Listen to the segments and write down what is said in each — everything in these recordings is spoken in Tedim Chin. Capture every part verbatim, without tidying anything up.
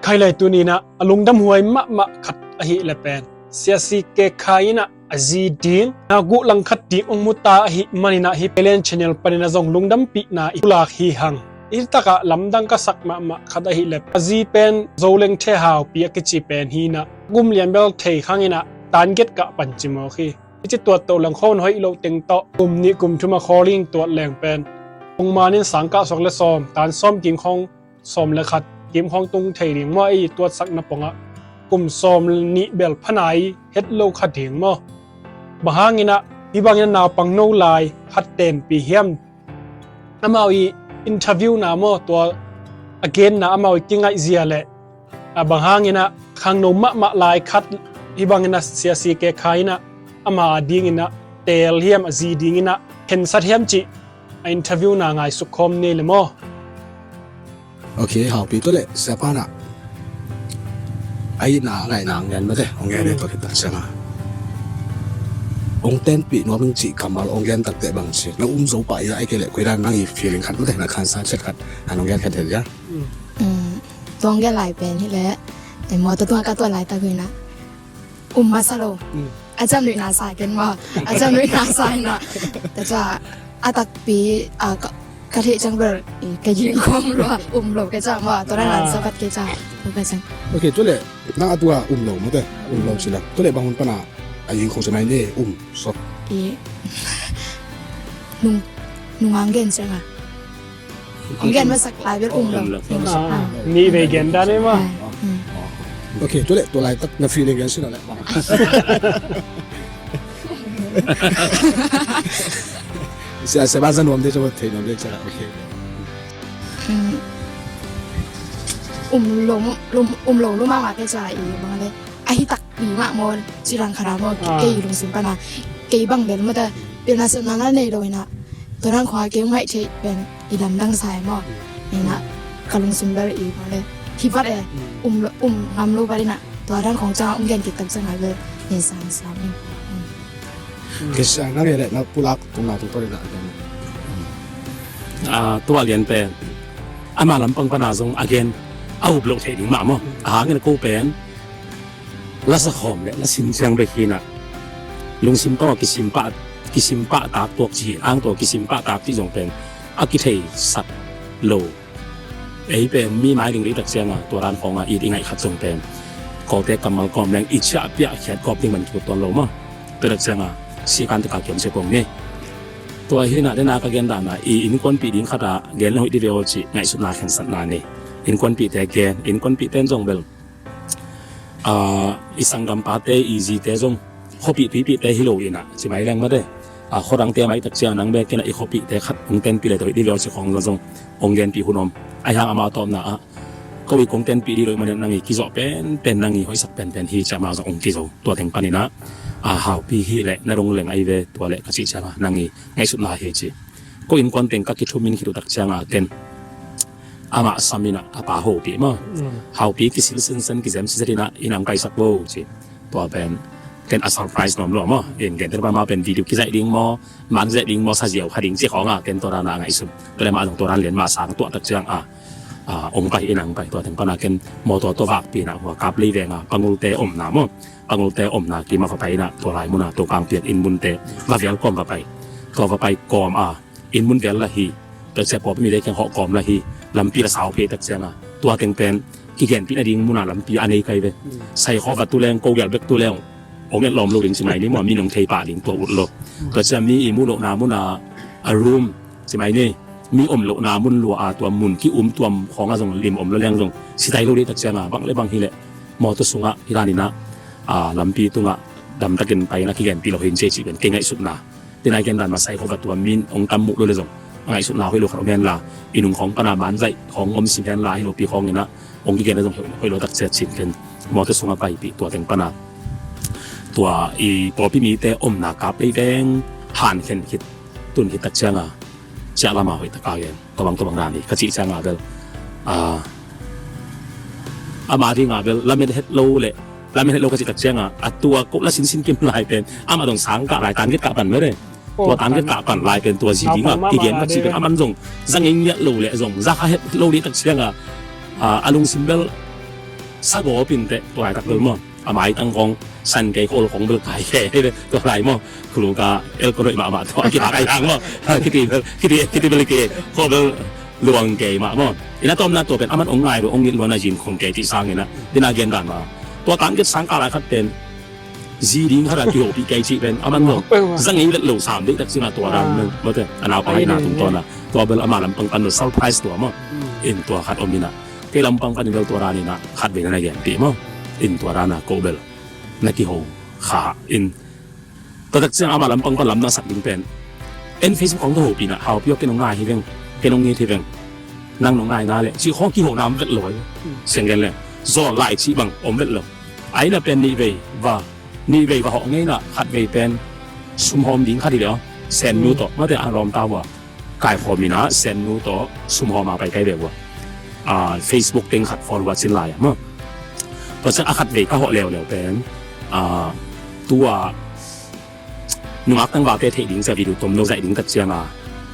Khai lai tuni-in ah a lungdam huai mahmah khat ahih leh pen Sia C K Khai in ah a zi ding na guh langkhat ding hong mu ta ahih manin ah hih Pelen Channel panin ah zong lungdampihna i pulak hi hang. Hih takah lamdang ka sak mahmah khat ahih leh a zi pen Zoleng Thehaupi a kici pen hi-in ah gum lian bel thei khang in ah tan giat kah pan ci mawk hi. Hih ci tuat toh leng khawng hoih loh teng tawh kum nih kum thum a khawl in tuat leng pen pongman in sang kah sawm le sawm, tan sawm kim khawng sawm le khat kim khawng tung thei ding maw, ei tuatsakna pongah kum sawm nih bel pha nai het lo kha ding maw. Bang hangin ah hih bangin ah naupang no lai khat tenpih hiam? Amau i interview na maw, tua a genna amau i kingaihzia leh a bang hangin ah khangno mahmah lai khat hih bangin ah Sia C K Khai in ah ama a dingin ah teel hiam, a zi dingin ah khensat hiam cih a interview na ngaihsut khawm ni le maw? Ok, Haupi, tua leh Sia Pa in ah a itna a ngaihna hong gen mate, hong gen e, tua khit tak ciangin hong tenpih nuam ing cih kammal hong gen takteh bang ci, na um zo pah hi a, ahih kei leh koi dan nang i feeling khat mate, na khansa ciat khat hong gen khat hi a. Tua hong gen lai pen hi leh, mawtaw tungah ka tuat laitak uh in ah um masa lo. A ciamnuihna sa ken maw, a ciamnuihna sa in ah, tua ciang a takpi a ka, ka theih ciang bel ka ging khawm lua, um lo kei ciang maw, tua dan a sa khat kei ciang, tua kei ciang. Ok, tua leh nang a tua um lo mate, um lo ci leng, tua leh bang hun pan a a ging khawm ci mai ni, um sawt. Nung, nung ang gen ciang a Hong gen masak lai bel um lo. Nih vei gen dan e maw. Ok, tua leh tua laitak na feeling gen sin a leh. Sia, sia ba za nuam de, za thei nuam de, sia. Ok. Um lo, um lo, um lo mahmah kei cia i bang le. A hi takpi mah maw, ci dan khat a maw, kei lungsim pan a, kei bang bel maw ta, pilna sepna na nei lo in a, tua dan khawng a kei ngaih theih pen i lamdang sa e maw. In a, ka lungsim bel i maw le, hi vat e, um lo, um ngam lo vat in a, tua dan khawng ciang a um gen kik tak ciang a bel, e sang sang in. Kei sang na nge le na pulak tung na tung tua in a. A, tua lian pen, ama lampang pan a zong a gen, a up loh theih ding mah maw. A hangin a ko pen, la sa khawm le la sin ciang bek hi in a, lungsim tawh kisim pah, kisim pah tak tuak ci, ang tawh kisim pah tak ci zong pen a kitheisat lo. Ei pen mi mai ding rih tak ciang a, tua dan khawng a it i ngaih khat zong pen, kote kammal kawm leng i ciah piah khiat kawp ding man kiput tuan lo maw. Tua tak ciang a, sikan tek a kiam sia kong ni. Tua hi in a, dena ka gen dan a, i innkuanpih ding khat a gen le hoih dih ve aw cih ngaihsutna khensatna nei. Innkuanpihte gen, innkuanpihte in zong bel, a, i sanggampate, i zite zong khuapih tuipihte hi lo in a, ci mai leng mate. A, khuadangte mai tak ciang nang bek in a i khuapihte khat hong tenpih le tua hi dih ve aw ci khawng zong hong genpih hun om. Ahi hang amau tawpna ah, ko i kong tenpih dih lo i manin nang i kizawh penpen, nang i hoihsak penpen hi ci amau zong hong kizo. Tua teng panin a, a, Haupi hi le na dong leng ahi ve tua le ka cih ciang a, nang i ngaihsutna hi ci. Ko innkuan teng ka kithumin khit uh tak ciang a ken amah sam in a, a pa Haupi maw. Haupi kisil sinsen kizem sitset in a, inn ang kaisak vo ci. Tua pen ken a surprise nuam lua maw. In ken tel pan amah pen video kizaih ding maw, man zaih ding maw, sa ziau kha ding ci khawng a ken tua dan a ngaihsun. Tua le amah zong tua dan lian mah sang tuah tak ciang a, a, hong pai, inn ang pai, tua teng pan a ken mawtaw tawh vakpi in a, hua Kaplei veng a Pangulte omna maw. Pangulte omna kim a va pai in a, tua lai mun a, tua kangpiak inn munte va vial kawm va pai. Tua va pai kawm a, inn mun vial la hi, peksia pawlpi mite kiang hawh kawm la hi, lampi la sau phei tak ciang a, tua teng pen kigenpih nading mun a lampi a nei kai ve. Sai khawh va tu leng, ko gial bek tu leng, hong et lawm lo ding ci mai ni maw, mi nong thei pah ding tua ut lo. Tua ciang mi i muh lohna mun a, a room, ci mai ni, mi om lohna mun lua a, tua mun ki-um tuam khawng a zong lim om lo leng zong sitai lo dih tak ciang a, bang le bang hi leh mawtaw sungah hi dan in a, a, lampi tungah damtakin pai in a kigenpih lo hi in ci cih pen kei ngaihsutna. Tua nai gen dan mah sai khawh va tua min hong tam muh lo le zong a ngaihsutna hoih lo khat om hen la, i nung khawng pan a man zaih khawng om sim hen la, hi lopi khawng in a hong kigen le zong hoih lo tak ciat cin ken mawtaw sungah paipih tua teng pan a, tua i pawlpi mite omna Kaplei veng hankhen khit tun khit tak ciang a, ciah lam a hoih tak a gen, tua bang tua bang dan hi ka cih ciang a bel, a, ama ding a bel lamet het lo le, lamet het lo ka cih tak ciang a, a tua ko la sinsin kim lai pen amah zong sang kah lai, tan git kah pan mete. Tua tan git kah pan lai pen tua zi ding a i gen ka cih pen aman zong za ngei ngiat lo le zong za kha het lo dih tak ciang a, a, a lungsim bel Sa gawp in teh tua laitak bel maw, a maitang khawng san kei, khawl khawng bel kai kei, tua lai maw. Khuluk a elkon hoih mahmah tua a kipak ai hang maw. Khiti bel, khiti, khiti bel kei, khawl bel luang kei mah maw. Ina tawmna tua pen aman ong ngai lua, ong it lua, na zin khong kei cih sangin a, dina gen dan mah. Tua target sang kal a khat pen zi ding khat a kihopih kei cih pen aman lo. Za ngei vet lo, sam deih tak cih na tua dan maw te. A naupang ina tungtawn a tua bel ama lampang pan bel surprise tua maw. In tua khat om ina, kei lampang pan in bel tua dan ina khat vei na na genpih maw. In tua dan a ko bel na kiho kha in. Tua tak ciang ama lampang pan lam na sak ding pen, en Facebook hong tawh hopih na, haupi aw, ken hong ngai hi veng, ken hong it hi veng, nang nong ngai na leh cih khawng kiho nam vet lo. Siang gen leng zaw lai cih bang om vet lo. Aina pen nih vei va, nih vei va hawh ngei na, khat vei pen sumhawm ding khat hi leh aw, Sennu tawh mate, a lawmta hua kaikhawm ina Sennu tawh sumhawm a pai kai ve ua. Facebook teng khat follow a cin lai a maw. Tua ciang a khat vei ka hawh leuleu pen, tua nungak tangvalte theih ding cia video tomno zaih ding tak cianga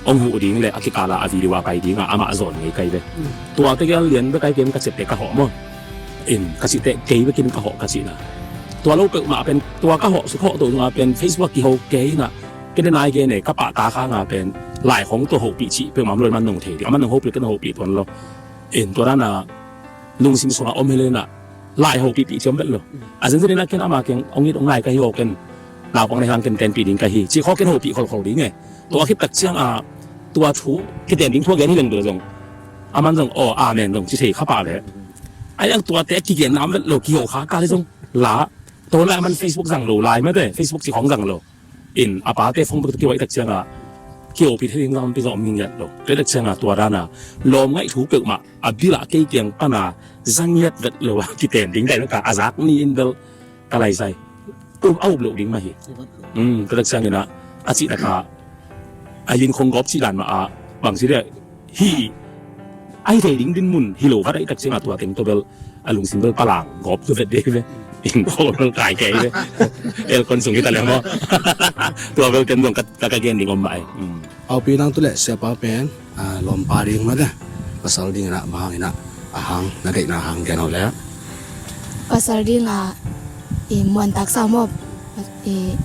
hong huh ding le a kikala a video a pai dinga amah zawn ngei kai ve. Tua tegel lian bek ai pen ka ciapte ka hawh maw. In ka cihteh kei bekin ka hawh ka cihna. Tua lo peuhmah pen tua ka hawh suk hawh to zunga pen Facebook a kiho kei na. Kei denai gen e, ka pahtak hanga pen lai khong tua hopih cih peuhmah om lo, man nong thei ding, aman nong hopih, ken hopih tuan lo. In tua dana lungsim sunga om hi lena lai hopihpih ci om vet lo. A zenzen ina ken ama keng hong it hong ngai ka hi aw, ken naupang nei hang ken tenpih ding ka hi cih khaw ken hopih kholkhol ding e. Tua khit tak cianga tua thu kiten ding thu a gen hi leng bel zong aman zong aw amen zong ci thei kha pah le. Ai ang tuate a kigen nam vet lo, kiho kha kal hi zong la. Tua lai aman Facebook zang lo lai mate, Facebook ci khong zang lo. In a pate phone bek kiwai tak cianga kihopih thei ding lampi zong om ngiat lo. Tua tak cianga tua dana lawm ngaih thu peuhmah a bilah kei kiang pana za ngiat vet lo a kiten ding dai beka a zak ni in bel ka laisai. Um, a up loh ding mah hi. Tua tak ciangina a cih taka a yin khong gawp cih dan mah a bang ci dia hi, a hi thei ding dinmun hi lo khat a i tak cianga tua teng tua bel a lungsim bel palang gawp tua vet dei ve. In tua bel kai kei ve. Elkon sung hi ta le maw. Tua bel ken zong ka, ka, ka gen ding om mah ai. Aupi nang tu le siapa pen lawmpa ding mate, pasal dingina bang hangina a hang na deihna hang gen aw le. Pasal dinga i muantaksa maw, i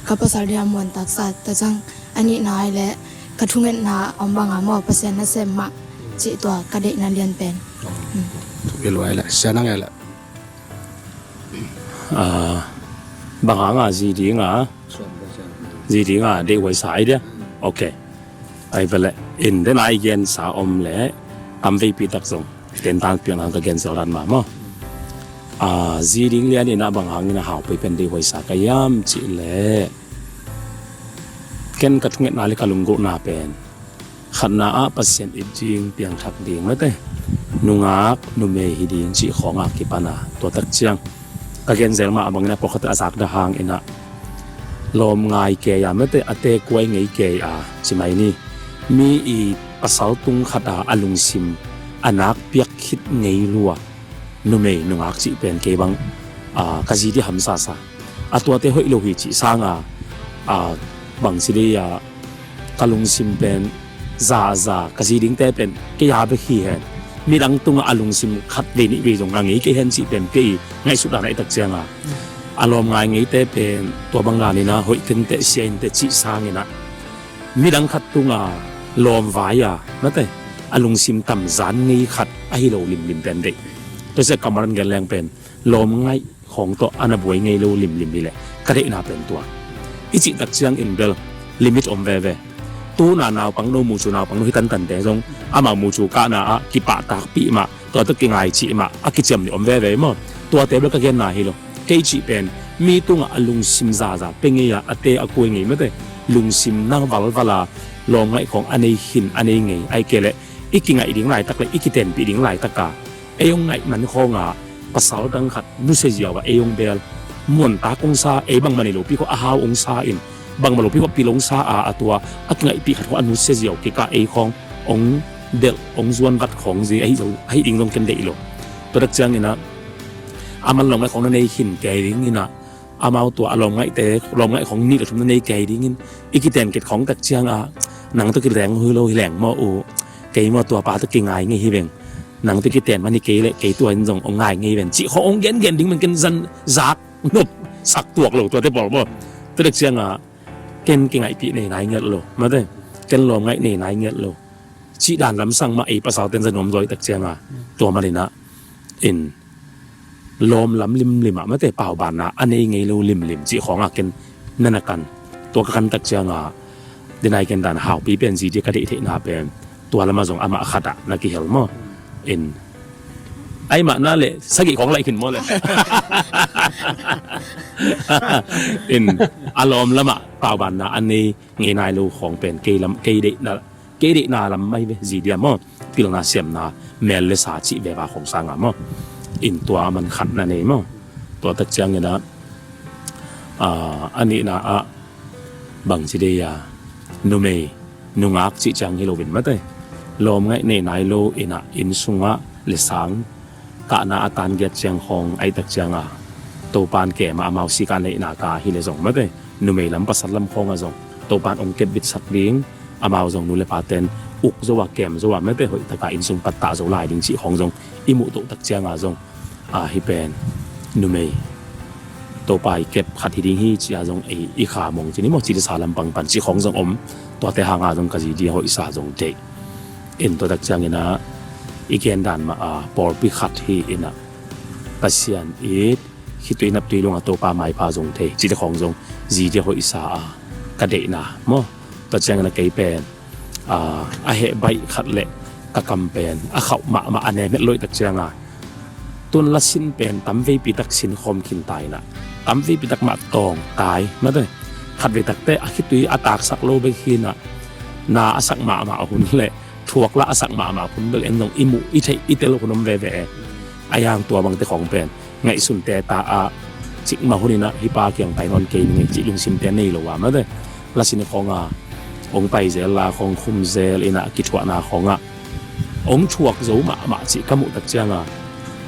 ka pasal dinga muantaksa ta ciang a nihna ai le ka thungetna om banga maw, Pasian nasem mah cih tua ka deihna lian pen. Thu i luai le sia nang e le. Bang hanga zi dinga, zi dinga deihhuai sa ai dia. Ok. Ai vele in dena i gensa om le tam veipi tak zong tentan piang hang ka gen zel dan mah maw. Zi ding lian ina bang hangina haupui pen deihhuai sa ka hiam cih le, ken ka thungetna le ka lunggulhna pen khatna ah Pasian it ding, piangthak ding mate, nungak numei hi ding cih khawngah kipana tua tak ciang ka gen zel mah a bangina pawlkhat a zakdah hangina lawm ngai kei a mate, a tekuai ngei kei a ci mai ni. Mi i pasal tung khata a lungsim a nak piak khit ngei lua numei nungak cih pen kei bang ka zi di hamsasa. A tuate hoih lo hi cih sanga bang ci dei a ka lungsim pen zaza ka zi dingte pen kei a bek hi hen. Midang tungah a lungsim khat vei nih vei zong a ngei kei hen cih pen kei ngaihsut dan a i tak cianga a lawm ngai ngeite pen tua bang dan ina hoih kenteh sia inteh cih sangina midang khat tunga lawm vai a mate a lungsim tamzan ngei khat ahi lo limlim pen deih. Tua sia kamaran gen leng pen lawm ngaih khawng tawh a na buai ngei lo limlim hi leh ka deihna pen tua i cih tak ciangin bel limit om veve. Tuna naupangno mucu naupangno hi tantante zong amau mucu kahna ah kipahtakpih mah, tua tawh kingai cih mah a kiciam ni om veve maw. Tuate bel ka genna hi lo. Kei cih pen mi tungah a lungsim zaza pia ngei a, a te a kuai ngei mate, lungsim na valval a lawm ngaih khawng a nei khin a nei ngei ai kei leh i kingaih ding laitak le i kitenpih ding laitaka ei hong ngaih man khawnga pasal dang khat nusia ziau a ei hong bel muantak hong sa, ei bangmah nei lopi khawh a hau hong sa in bangmah lopi khawh pil hong sa a, a tua a kingaihpih khat khawh a nusia ziau kikah ei khawng hong delh hong zuan vat khawng zi ahi ding zong ken deih lo. Tua tak ciangina aman lawm ngaih khawng na nei khin kei dingina amau tua a lawm ngaihte lawm ngaih khawng nih le thum na nei kei dingin i kiten kit khawng tak cianga nang tawh kileng hui lo hi leng maw uh, kei maw tua pa tawh kingai ngei hi veng. nang te kiten mani kei le kei tua in zong ong ngai ngei ven cih khong ong gengen ding man ken zan zak nop sak tuak lo tuate pawl maw. Tua dek cianga ken kingaihpih nei nai ngelh lo mate, ken lawm ngaih nei nai ngelh lo cih dan lamsang mah ei pasal ten za nuam zaw i tak cianga tua maninah in lawm lam limlim ah mate paubanna a nei ngei lo limlim cih khawngah ken nana kan tua ka kan tak cianga dinai ken dan haupi pen zi dia ka deih theihna pen tua lamah zong amah khatah na kihel maw. In aimah na le sagih khawng laih khin maw le in a lawm lamah paubanna a nei ngei nai lo khawng pen kei lam kei deihna kei deihna lam mai ve zi dia maw. Pilna siamna mel le sa cih veva khong sanga maw. In tua a man khatna nei maw. Tua tak cianginah a nihna ah bangci dei a numei nungak cih ciang hi loin mate lawm ngaih nei nai lo inah inn sungah le sang kahna a tan giat ciang khawng aih tak cianga Topan kema amau sika neihna ka hi le zong mate numei lam pasal lam khawngah zong Topan ong kepbitsak ding amau zong nu le paten uk zo a kem zo a mate hoih taka innsung pattah zo lai ding cih khawng zong i muh toh tak cianga zong a hi pen numei Topa i kep khat hi ding hi cia zong ei i kha mong cini maw cili sa lampang pan cih khawng zong om. Tuate hanga zong ka zi dia hoihsa zong deih. In tua tak cianginah i gen dan mah a pawlpi khat hi inah Pasian it khitui naptui lunga Topa maipha zong thei cite khawng zong zi dia hoihsa a ka deihna maw. Tua ciangin a kei pen a heh baih khat le ka kam pen a khauh mahmah a nemhet loih tak cianga tun lasin pen tamveipi tak sin khawm khin ta inah tamveipi tak mah tawng tai mate khatvei takte a khitui a taksak lo bek hinah na a sak mahmah hun le thuak lah a sak mahmah hun bel en zong i muh i theih i tel hun om veve e. A yang tua bangte khawng pen ngaihsunte ta ah cikmah huninah hipa kiang pai nawn kei ning cih lungsimte nei lo a mate lasin khawnga ong pai zel la khawng khum zel inah kithuahna khawngah ong thuak zo mahmah cih ka muh tak cianga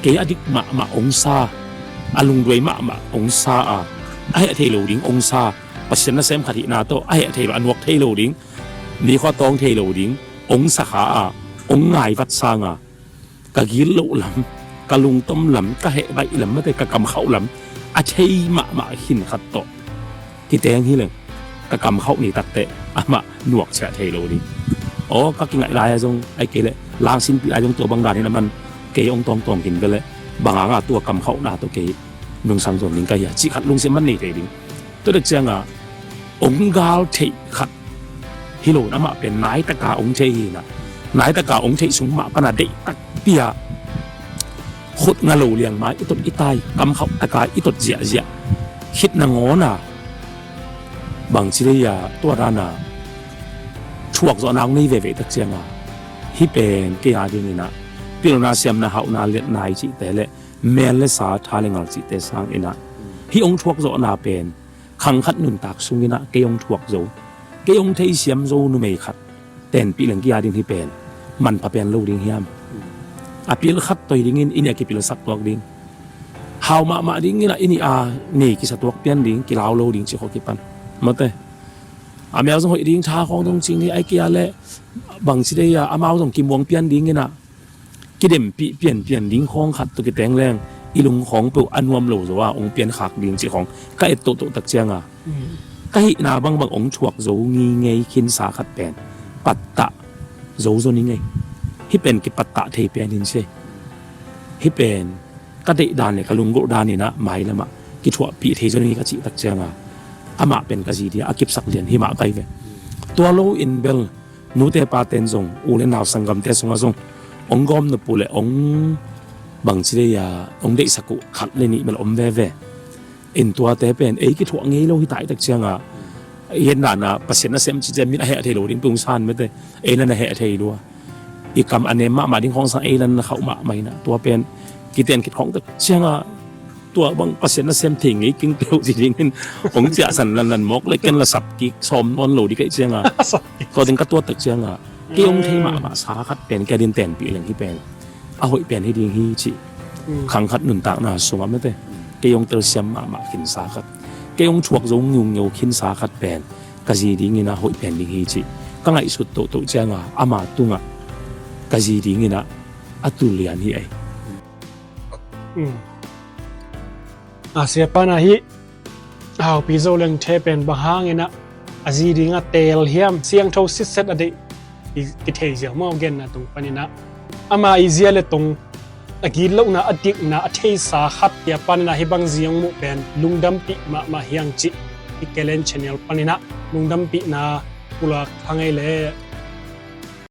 kei a dik mahmah ong sa a lungduai mahmah ong sa a a heh thei lo ding ong sa Pasian nasem khat hihna tawh a heh thei lo a nuak thei lo ding mi khua tawng thei lo ding ong sakha a ong ngaivat sanga ka gil loh lam ka lungtom lam ka heh baih lam mate ka kam khauh lam a thei mahmah khin khat tawh kiteng hileng ka kam khauh ni takteh amah nuak ciah thei lo ding. Aw ka kingaih lai a zong ai kei leh langsinpih lai zong tua bang dan hin a man kei ong tawngtawng hin bele banganga tua kam khauhna tawh kei nungsang zon ding ka hia cih khat lungsim man nei thei ding. Tua dek cianga ong gal theih khat hi lo amah pen naitaka ong thei hinah naitaka ong theih sung mah pana deih takpi ah khut nga lo liang mai i tot i tai kam khauh taka i tot ziahziah khit nangawna bangci dei a tua dana thuak zawh nang nei veve tak cianga hih pen kei a dinginah pilna siamna hauhna liatna i cihte le mel le sa tha le ngal cihte sanginah hih ong thuak zawhna pen khang khat nuntak sunginah kei ong thuak zo kei ong theisiam zo numei khat tenpih leng kia ding hi pen manpha pen lo ding hiam? A pil khat toi dingin i nih a kipilsak tuak ding hau mahmah dinginah i nih a nei kisa tuak pian ding kilau lo ding cih khawh kipan mate a mel zong hoih ding tha khawng zong cing hi ai kia le bangci dei a amau zong kimuang pian dinginah kidempih pianpian ding khawng khat tawh kiteng leng i lung khawng peuh a nuam lo zo a ong piankhak ding cih khawng ka et tohtoh tak cianga ka hihna bangbang ong thuak zo ngingei khinsa khat pen pattah zo zo ni ngei. Hih pen kipattah thei pen in se hih pen ka deih dan le ka lunggulh dan inah mailamah kithuahpih thei zo ni ngei ka cih tak cianga amah pen ka zi dia a kipsak lian himah kai ve. Tua lo in bel nute paten zong u le nau sanggamte sungah zong ong gawm nop uh le ong bangci dei a ong deihsak uh khat le nih bel om veve. In tuate pen ei kithuah ngei lo hi tai tak cianga ei hen dana Pasian nasem cite min a heh thei lo ding pung san mete ei nan a heh thei lua i kam a nem mahmah ding khawngsang ei nan na khauh mahmah inah tua pen kiten khit khawng tak cianga tua bang Pasian nasem thei ngei keng peuh ci dingin ong ciahsan lanlan mawk le ken la sap kik sawm nawn lo ding kaih cianga tua ding ka tuat tak cianga kei ong thei mahmah sa khat pen kia din tenpih leng hi pen a hoih pen hi ding hi cih khang khat nuntakna sungah mete kei ong telsiam mahmah khinsa khat kei ong thuak zo ngiungeu khinsa khat pen ka zi dingin a hoih pen ding hi cih ka ngaihsut tohtoh cianga ama tungah ka zi dingin a a tu lian hi ei. A, Siapa na hi, Haupi Zo Leng The pen bang hangin ah a zi dingah teel hiam, siangtho sitset a deih, i kithei ziau maw, genna tung panin ah. Ama i zia le tong, a gitlohna, a dikna a theisa khat, Siapa na hi bang zi hong muh pen lungdampih mahmah hi hang cih i Kelen channel panin ah lungdampihna pulak hang ei le.